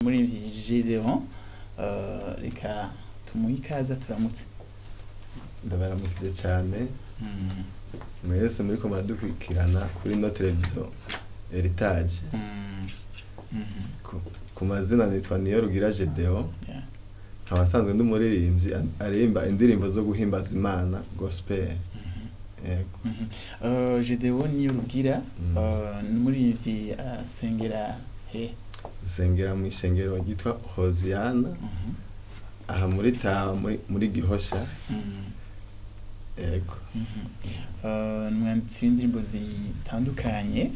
Umuririmbyi Gedeon, reka tumuhe ikaze turamutse. Ndabaramukije cyane mwese muriko muradukurikirana kuri no televiziyo Heritage. Ku mazina nitwa Niyorugira Gedeon, nkaba nsanzwe ndi umuririmbyi aririmba indirimbo zo guhimbaza Imana, gospel. Yego. Gedeon Niyorugira, ni umuririmbyi asengera he? Nsengera mu ishengero ryitwa Hoziyana, aha muri Taba, muri Gihosha. Yego. Ni umwanditsi w'indirimbo zitandukanye,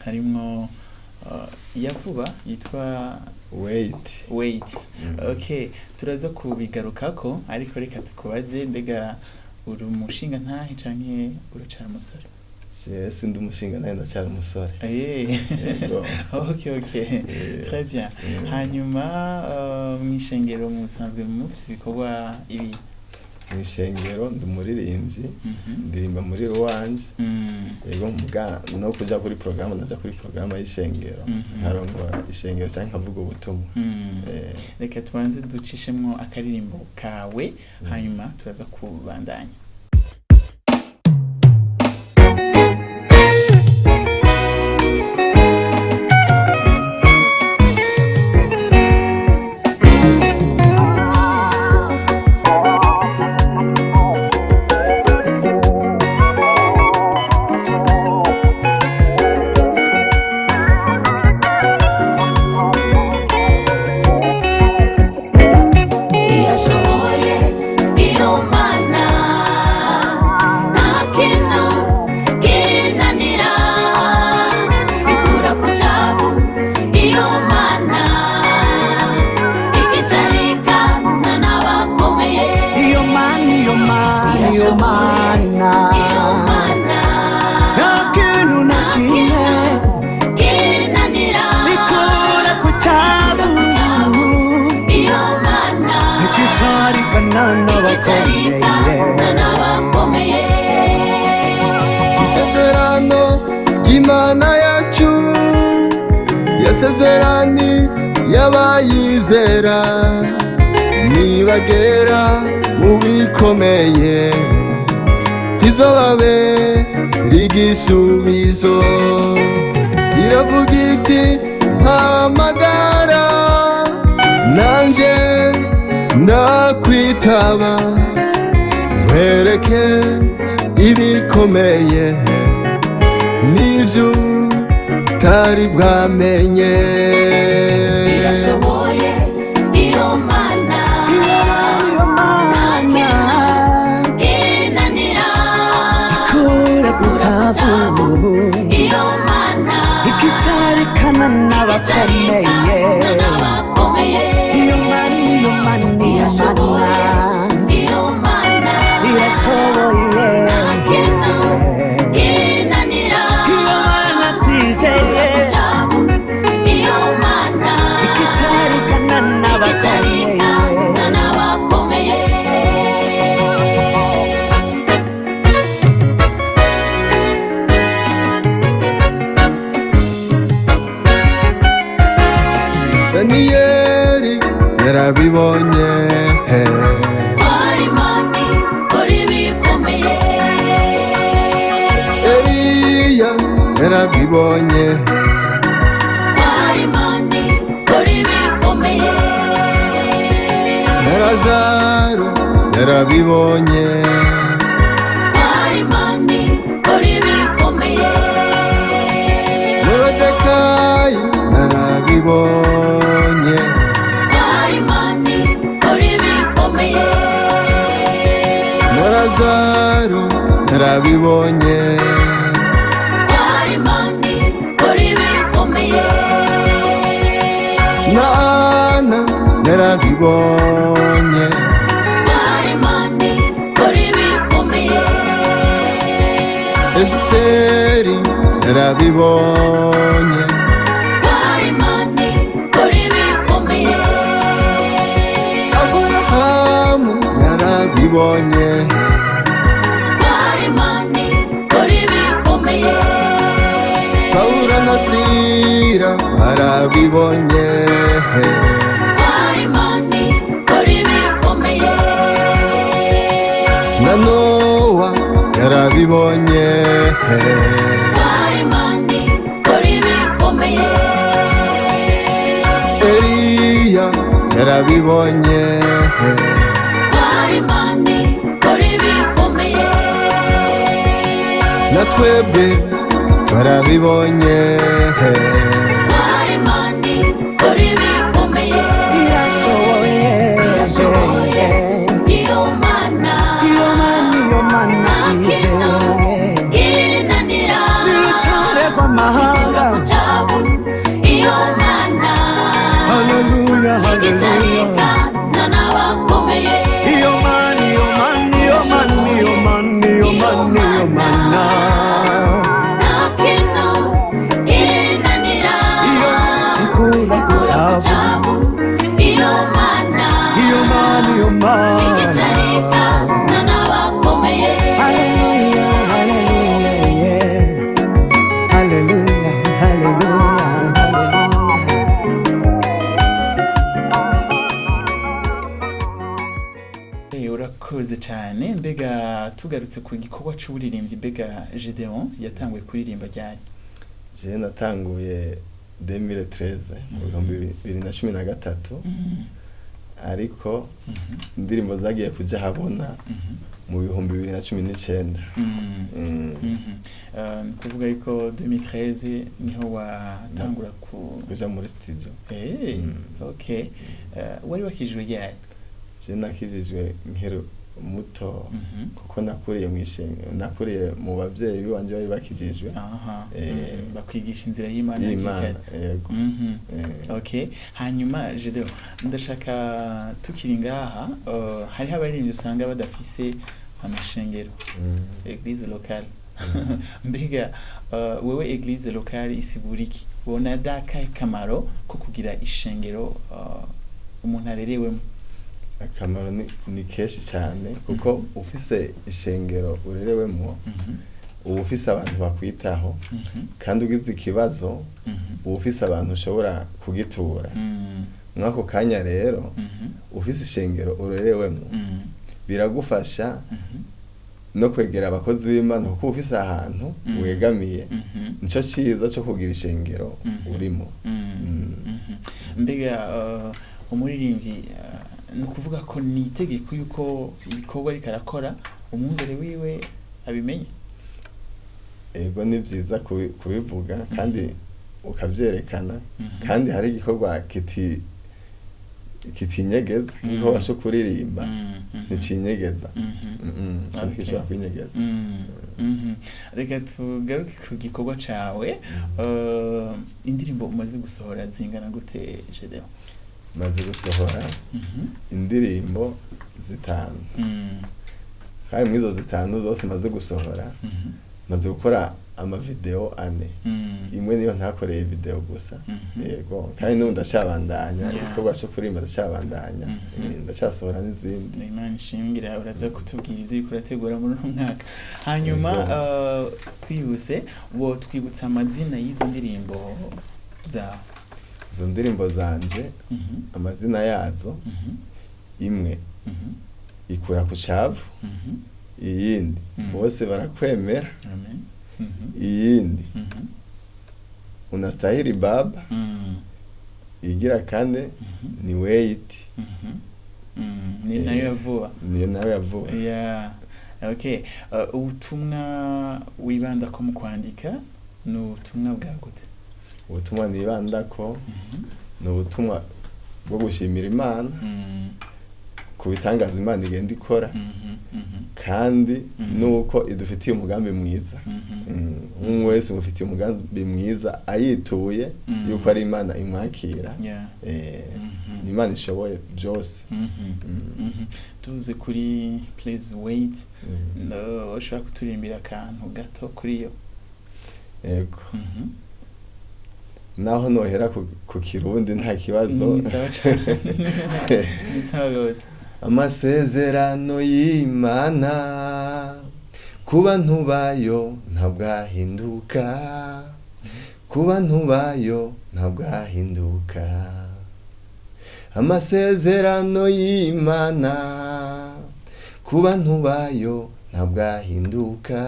harimwo iya vuba yitwa Wait. Wait. Okay, turaza kubigarukako, ariko reka tukubaze, mbega uri umushinga ntahe canke uracara umusore? Je sindi umushinga ntahe, ndacyari umusore. Yego. Okay. Très bien. Hanyuma mw'ishengero musanzwe mufise ibikorwa ibi? Mw'ishengero ndi umuririmbyi, ndirimba muri louange. Yego, muga no kuja kuri porogaramu, ndaja kuri porogaramu y'ishengero, nkarongora ishengero canke nkavuga ubutumwa. Reka tubanze ducishemwo akaririmbo kawe, hanyuma turaza kubandanya. Irashoboye iyo mana, nta kintu kinanira. Ikura ku cyavu iyo mana, ikicarikana n'abakomeye. Iyo mana, iyo mana, iyo mana, iyo mana, nta kintu na kimwe kinanira. Ikura ku cyabu, iyo mana, igicarikana n'abakomeye. ikicarikana n'abakomeye. Isezerano ry'Imana yacu, yasezerani y'abayizera, nibagera mu bikomeye kizobabe rigisubizo. Iravuga iti: "Mpamagara, nanje ndakwitaba, nkwereke ibikomeye n'ivyo utari bwamenye." Irashoboye iyo mana, Iyo mana, iyo mana, kinanira. Ikura ku cyabu, iyo mana, igicarikana n'abakomeye. N'abakomeye. Iyo mana, iyo mana, iyo mana, iyo mana, irashoboye. Kintu kinanira. Iyo mana twizeye, Cyabu iyo mana, igicarikana n'abakomeye. igicarikana n'abakomeye. Daniyeli yarabibonye. Kwari mani kuri bikomeye. Eliya yarabibonye. Kwari mani kuri bikomeye. Na Lazaro yarabibonye. Kwari mani kuri bikomeye. Morodekayi yarabibonye. Kwari mani kuri bikomeye. Na Lazaro yarabibonye. Kwari mani kuri bikomeye. Na Ana yarabibonye. Kwari mani kuri bikomeye. Esiteri yarabibonye. Kwari mani kuri bikomeye. Aburahamu yarabibonye. Kwari mani kuri bikomeye. Pawulo na Sila barabibonye. Yarabibonye. Imana ikora ibikomeye. Eliya yarabibonye. Imana ikora ibikomeye. Na twebwe twarabibonye. Imana ikora ibikomeye. Irashoboye. Irashoboye. Iyo mana. Iyo mana, iyo mana twizeye. Kinanira. N'urutare rw'amahanga. Itabu iyo mana. Haleluya, haleluya. Igitarika n'abakomeye. Iyo mana, iyo mana, iyo mana, iyo mana, iyo mana, iyo mana. Nta kintu kinanira. Iyo ikura ku cyavu. Itabu iyo mana. Iyo mana, iyo mana. Igitarika n'abakomeye. Haleluya, haleluya, yeah. Haleluya, haleluya, haleluya. Urakoze cyane. Mbega tugarutse ku gikorwa c'uburirimbyi, mbega Gedeon yatanguye kuririmba ryari? Je natanguye 2013, mu 2013, ariko indirimbo zagiye kuja habona mu 2019. Ni kuvuga yuko 2013 niho watangura ku Kuja muri studio. Okay. Wari wakijwe ryari? Je nakijijwe nkiri muto, kuko nakuriye mu ishengero, nakuriye mu bavyeyi biwanje bari bakijijwe. Bakwigisha inzira y'Imana hakiri y'Imana kare. Yego. Okay, hanyuma Gedeon, ndashaka tukiri ngaha, hariho abaririmbyi usanga badafise amashengero, église locale. Mbega wewe église locale isigura iki? Ubona ari akahe kamaro ko kugira ishengero umuntu arerewemo? Akamaro ni kenshi cyane, kuko ufise ishengero urerewemo, uba ufise abantu bakwitaho, kandi ugize ikibazo, uba ufise abantu ushobora kugitura. Mw'ako kanya rero, ufise ishengero urerewemo, biragufasha no kwegera abakozi b'Imana, kuko uba ufise ahantu wegamiye. Nico ciza co kugira ishengero urimo. Mbega umuririmbyi, ni ukuvuga ko ni itegeko yuko ibikorwa ariko arakora umwungere wiwe abimenya? Ego, ni byiza kubivuga kandi ukabyerekana, kandi hari igikorwa kitinyegeza, nk'igikorwa cyo kuririmba ntikinyegeza. Ico ntigishobora kwinyegeza. Reka tugaruke ku gikorwa cawe. Indirimbo umaze gusohora zingana gute, Gedeon? Maze gusohora indirimbo zitanu, kandi muri izo zitanu zose maze gusohora, maze gukora amavideo ane. Imwe niyo ntakoreye video gusa. Yego, kandi n'ubu ndacyabandanya igikorwa cyo kuririmba, ndacyabandanya. Ndacyasohora n'izindi. Imana ishingira, uraza kutubwira ibyo uriko urategura muri uno mwaka. Hanyuma twihuse, wo twibutsa amazina y'izo ndirimbo zawe? Izo ndirimbo zanje, amazina yazo, imwe ikura ku cavu, iyindi bose barakwemera, Amen. Iyindi unastahili baba, igira kane ni wait. Ni nayo ya vuba? Niyo nawe yavuba. Yeah. Okay. Ubutumwa wibanda ko mu kwandika ni ubutumwa bwa gute? Ubutumwa nibandako ni ubutumwa bwo gushimira Imana ku bitangaza Imana igenda ikora, kandi nuko idufitiye umugambi mwiza. Umwe wese umufitiye umugambi mwiza ayituye, yuko ari Imana imwakira. Ni Imana ishoboye byose. Tuvuze kuri Please Wait, no, ushobora kuturimbira akantu gato kuri yo? Yego. Naho nohera ku Kirundi nta kibazo. Ni sawa cane, ni sawa rwose. Amasezerano y'Imana ku bantu bayo ntabwo ahinduka, ku bantu bayo ntabwo ahinduka. Amasezerano y'Imana ku bantu bayo. ntabwo ahinduka,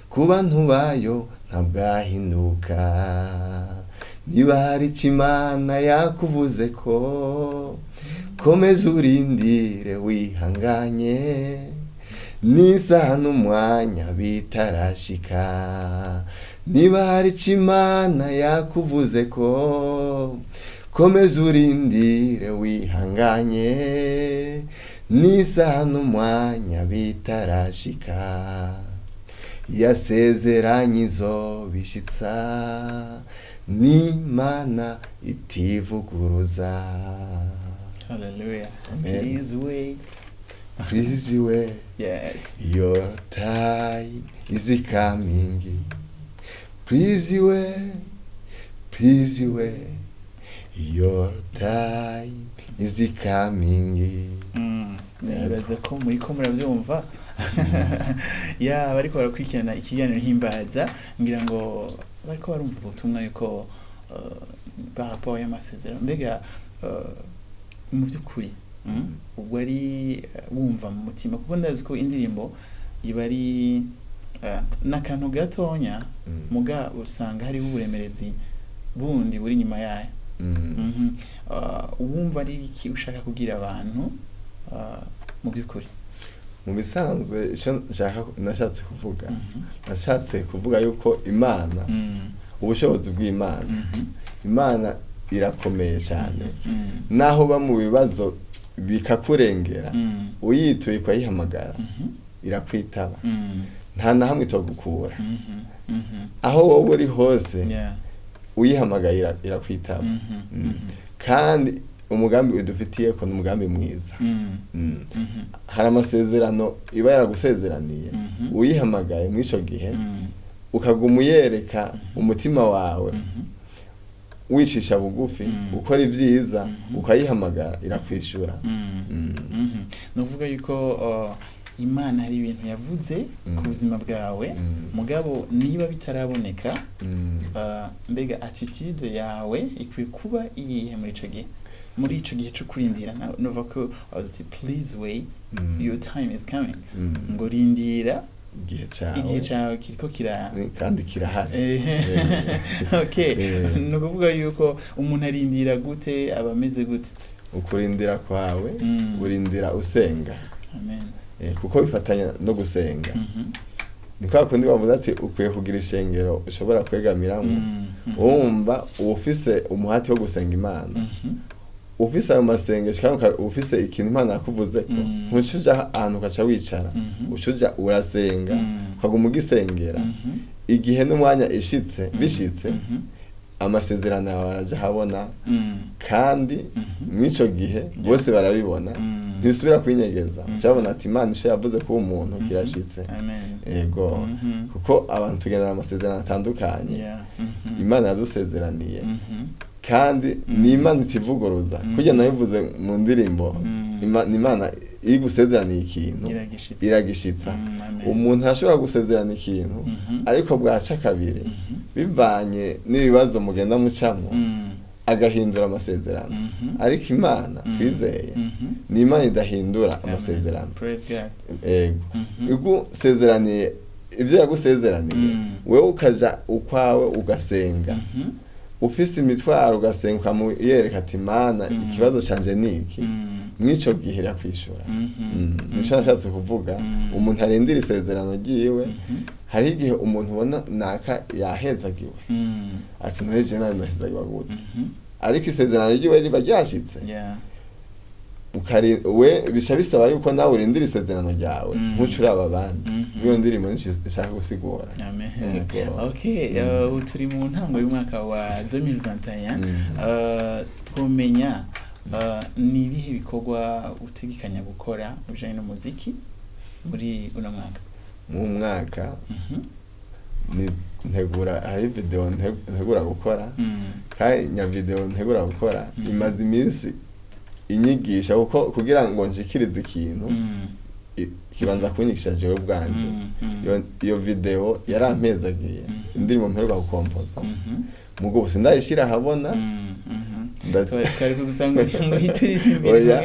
ku bantu bayo ntabwo ahinduka. Niba hari icyo Imana yakuvuze ko, komeza urindire wihanganye, n'isaha n'umwanya bitarashika. Niba hari icyo Imana yakuvuze ko, komeza urindire wihanganye, n'isaha n'umwanya bitarashika. Yasezeranye izobishitsa, n'Imana itivuguruza. Hallelujah. Amen. Please wait. Please wait. Yes. Your time is coming. Please wait, please wait. Your time is coming. Nibaza ko muri ko murabyumva, ya bariko barakurikirana ikiganiro Himbaza, ngira ngo bariko barumva ubutumwa yuko par rapport y'amasezerano, mbega mu by'ukuri ubwo ari wumva mu mutima, kuko ndazi ko indirimbo iba ari n'akantu gatonya, muga usanga hariho uburemerezi bundi buri inyuma yayo. Wumva ari iki ushaka kubwira abantu mu by'ukuri? Mu bisanzwe icyo nshaka, nashatse kuvuga, nashatse kuvuga yuko Imana, ubushobozi bw'Imana, Imana irakomeye cyane. Naho uba mu bibazo bikakurengera, uyituye ukayihamagara, irakwitaba. Nta na hamwe itogukura. Aho wowe uri hose, uyihamagaye irakwitaba. Kandi umugambi udufitiye ko ni umugambi mwiza. Hari amasezerano iba yaragusezeraniye. Uyihamagaye muri ico gihe, ukaguma uyereka umutima wawe, wicisha bugufi, ukora ibyiza, ukayihamagara, irakwishura. Nuvuga yuko Imana hari ibintu yavuze ku buzima bwawe, mugabo niba bitaraboneka, mbega attitude yawe ikwiye kuba iyihe muri ico gihe cyo kurindira? Nuva ko wavuze uti "Please wait, your time is coming", ngo rindira, igihe cyawe, igihe cyawe kiriko kira kandi kirahari. Okay. Ni ukuvuga yuko umuntu arindira gute, aba ameze gute? Ukurindira kwawe, urindira usenga. Amen. Kuko bifatanya no gusenga. Ni kwa kundi bavuze ati ukwiye kugira ishengero ushobora kwegamiramo. Wumva ufise umuhati wo gusenga Imana, ufise ayo masengesho, kandi ufise ikintu Imana yakuvuzeko, ntuca uja ahantu ukaca wicara. Uca uja urasenga, ukaguma ugisengera. Igihe n'umwanya ishitse, bishitse, amasezerano yawe araja ahabona. Kandi mw'ico gihe bose barabibona, ntibisubira kwinyegeza. Ucabona ati Imana ico yavuze ko umuntu kirashitse. Amen. Ego. Kuko abantu tugendana amasezerano atandukanye. Imana yadusezeraniye, kandi ni Imana itivuguruza. Kurya nabivuze mu ndirimbo, ni Imana iyo igusezeraniye ikintu, iragishitse. Iragishitsa. Amen. Umuntu arashobora gusezerana ikintu, ariko bwaca kabiri, bivanye n'ibibazo mugenda mucamo, agahindura amasezerano. Ariko Imana twizeye ni Imana idahindura Amen. amasezerano. Praise God. Ego. Igusezeraniye ibyo yagusezeraniye, wewe ukaja ukwawe ugasenga, ufise imitwaro ugasenga, ukamuyereka ati "Mana, ikibazo canje ni iki", mw'ico gihe irakwishura. Nico nashatse kuvuga. Umuntu arindira isezerano ryiwe. Hariho igihe umuntu ubona naka yahezagiwe, ati "None je nawe nahezagiwe gute?" Ariko isezerano ryiwe riba ryashitse. We bica bisaba yuko nawe urindira isezerano ryawe, ntuce uraba abandi. Iyo ndirimbo nico ishaka gusigura. Amen. Yego. Okay, ubu turi mu ntango y'umwaka wa 2021. Twomenya ni ibihe bikorwa utegekanya gukora mu bijanye n'umuziki muri uno mwaka? Mu mwaka ni ntegura, hari video ntegura gukora. Kandi nya video ntegura gukora imaze iminsi inyigisha, kuko kugira ngo nshikirize ikintu, kibanza kunyigisha jewe ubwanje. Iyo video yarampezagiye, indirimbo mperuka gukompoza, mugo sindayishira ahabona. Twari kugusanga ngo uhite Oya,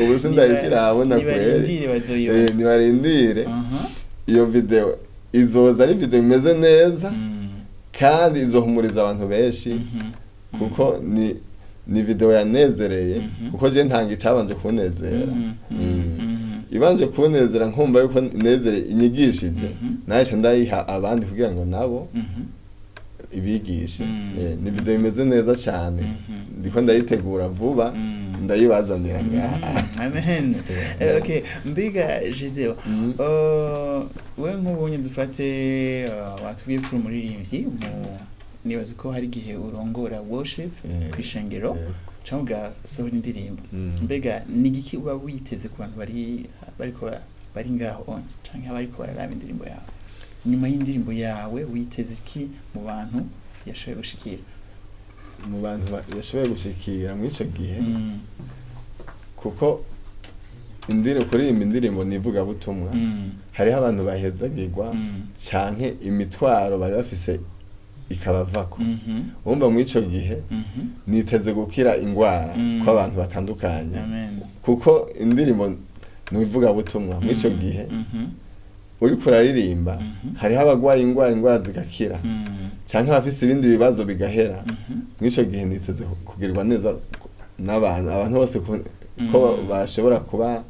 ubu sindayishyira ahabona kweri. Nibarindire bazoyibona. Nibarindire. Aha. Iyo video izoza ari video imeze neza, kandi izohumuriza abantu benshi, kuko ni video yanezereye, kuko je ntanga icabanje kunezera. Ibanje kunezera, nkumva yuko nezere inyigishije, naje ndayiha abandi kugira ngo nabo ibigishe. Ni video imeze neza cyane, ndiko ndayitegura vuba, ndayibazanira ngaha. Amen. Okay, mbega Gedeo, we nk'ubunye dufate, watubwiye ko uri umuririmbyi, nibaza ko hari igihe urongora worship ku ishengero cyangwa ugasohora indirimbo. Mbega ni igiki uba witeze ku bantu bari bariko bari ngaho on canke abariko bararaba indirimbo yawe? Nyuma y'indirimbo yawe witeze iki mu bantu yashoboye gushikira? Mu bantu yashoboye gushikira muri ico gihe, kuko indirimbo, kuririmba indirimbo ni ivugabutumwa, hariho abantu bahezagirwa canke imitwaro bari bafise ikabavako. Wumva muri ico gihe niteze gukira ingwara kw'abantu batandukanye, Amen. kuko indirimbo ni ivugabutumwa. Muri ico gihe uriko uraririmba, hariho abagwaye ingwara zigakira, canke abafise ibindi bibazo bigahera. Muri ico gihe niteze kugirirwa neza n'abantu, abantu bose ko bashobora kuba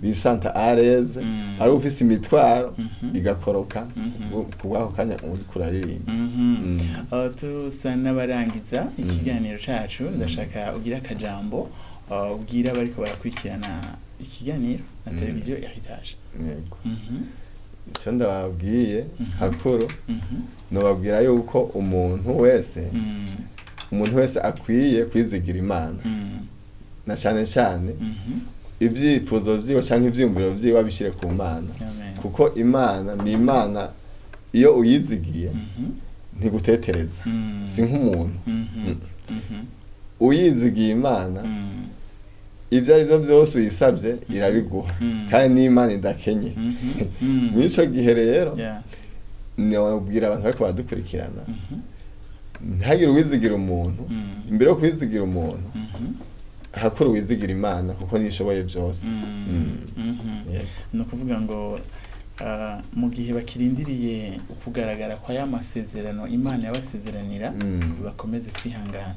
bisanta à l'aise, ari ufise imitwaro igakoroka ku bw'ako kanya uriko uraririmba. Tusa n'abarangiza ikiganiro cacu, ndashaka ugira akajambo ubwira abariko barakurikirana ikiganiro na televiziyo Heritage. Yego. Icyo ndababwiye hakuru, nobabwira yuko umuntu wese, umuntu wese akwiye kwizigira Imana, na cyane cyane ibyifuzo vyiwe canke ivyiyumviro vyiwe abishyire ku Mana, Amen. kuko Imana ni Imana, iyo uyizigiye ntigutetereza, si nk'umuntu. Uyizigiye Imana, ibyo ari byo byose uyisabye irabiguha, kandi n'Imana idakenye. Muri ico gihe rero, nabwira abantu bariko baradukurikirana, ntihagire uwizigira umuntu. Imbere yo kwizigira umuntu, hakuru wizigira Imana, kuko niyo ishoboye byose. Yego. Ni ukuvuga ngo mu gihe bakirindiriye ukugaragara kwa ya masezerano Imana yabasezeranira, bakomeze kwihangana.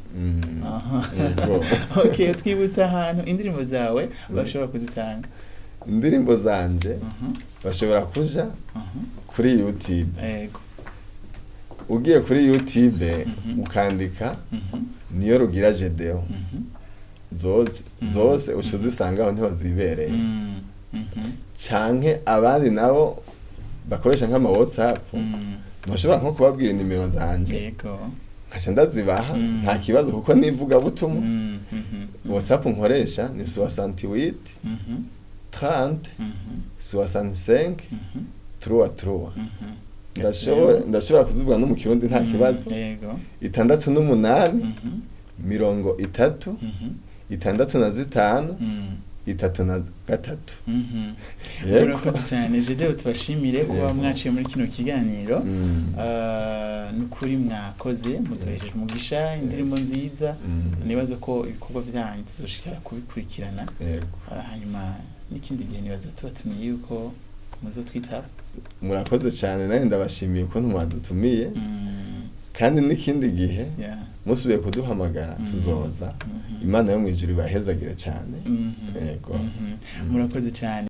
Aha. Yego. Okay, twibutse ahantu indirimbo zawe bashobora kuzisanga. Indirimbo zanje bashobora kuja kuri YouTube. Ugiye kuri YouTube ukandika Niyo Rugira Gedeo, zose uca uzisangaho, niho zibereye. Canke abandi nabo bakoresha nk'ama WhatsApp, ntushobora nko kubabwira inimero zanje, nkaca ndazibaha, nta kibazo, kuko nivuga butumwa. WhatsApp nkoresha ni 68 30 65 3 3. Ndashobora kuzivuga no mu Kirundi, nta kibazo. 68 30 65 33. Yego. Murakoze cyane Gedeo, tubashimire kuba mwaciye muri kino kiganiro. Nukuri mwakoze, muduhejeje umugisha, indirimbo nziza. Nibaza ko ibikorwa byanyu tuzoshikara kubikurikirana. Hanyuma n'ikindi gihe nibaza tubatumiye yuko muzotwitaba. Murakoze cyane, nanjye ndabashimiye ukuntu mwadutumiye, kandi n'ikindi gihe musubiye kuduhamagara tuzoza. Imana yo mu ijuru ibahezagire cyane. Yego. Murakoze cyane.